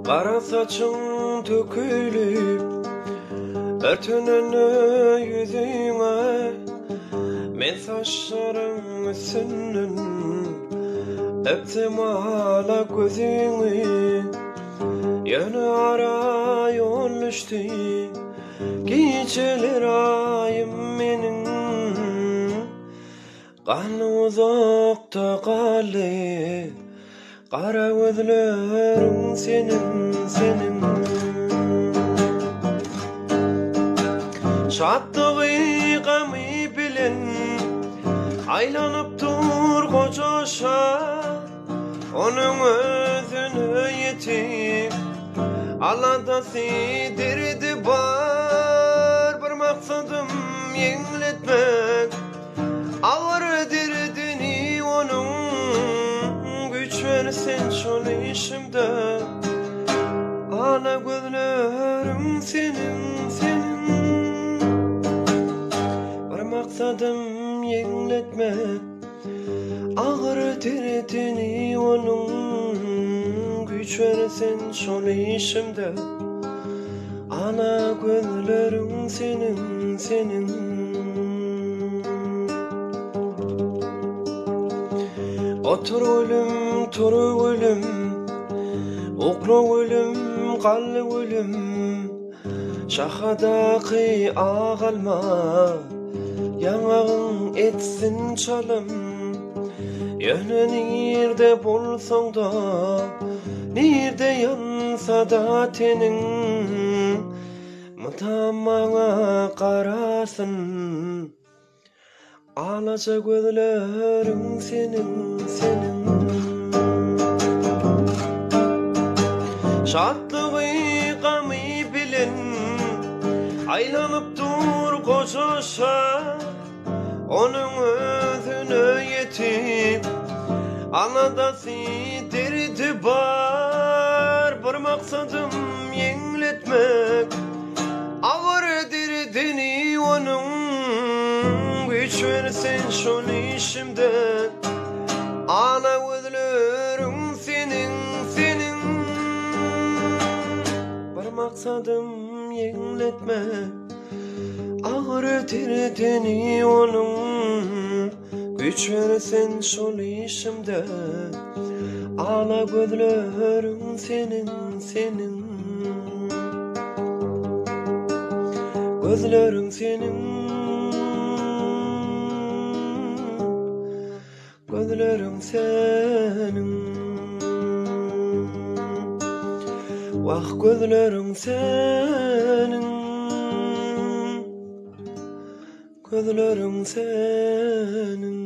Gara saçyň tökülip, örtenende ýüzüňe, Men saçlaryň üstünden öpsem ala gözüňi. Ýöne ara ýol düşdi, gijeler aýym meniň. Galdy uzakda galdy Gara gözleriň seniň seniň Şatlygy gamy bilen Aýlanyp dur goja şa Onuň özüne ýetip Aladasy derdi bar Bir maksadym ýeňletmek Agyr derdini onuň Güýç ber sen şol işimde Ala gözleriň seniň, seniň Bir maksadym ýeňletmek Agyr derdini onuň Güýç ber sen şol işimde Ala gözleriň seniň, seniň. Otur gülüm, tur gülüm, Ukla gülüm, gal gülüm, Şahadaky ak alma, Ýaňagyň etsin çalym. Ýöne nirde bolsaň-da, Nirde ýansa-da teniň, Mydam maňa garasyn. Alaja gözleriň seniň, seniň. Şatlygy, gamy bilen Aýlanyp dur goja şa. Onuň özüne ýetip, aladasy, derdi bar. Bir maksadym ýeňletmek, agyr derdini onuň. Güýç ber sen şol işimde, ala gözleriň seniň, seniň. Bir maksadym ýeňletmek. Agyr derdini onuň Güýç ber sen şol işimde Ala gözleriň seniň, seniň Gözleriň seniň Gözleriň seniň Wah gözleriň seniň Gözleriň seniň.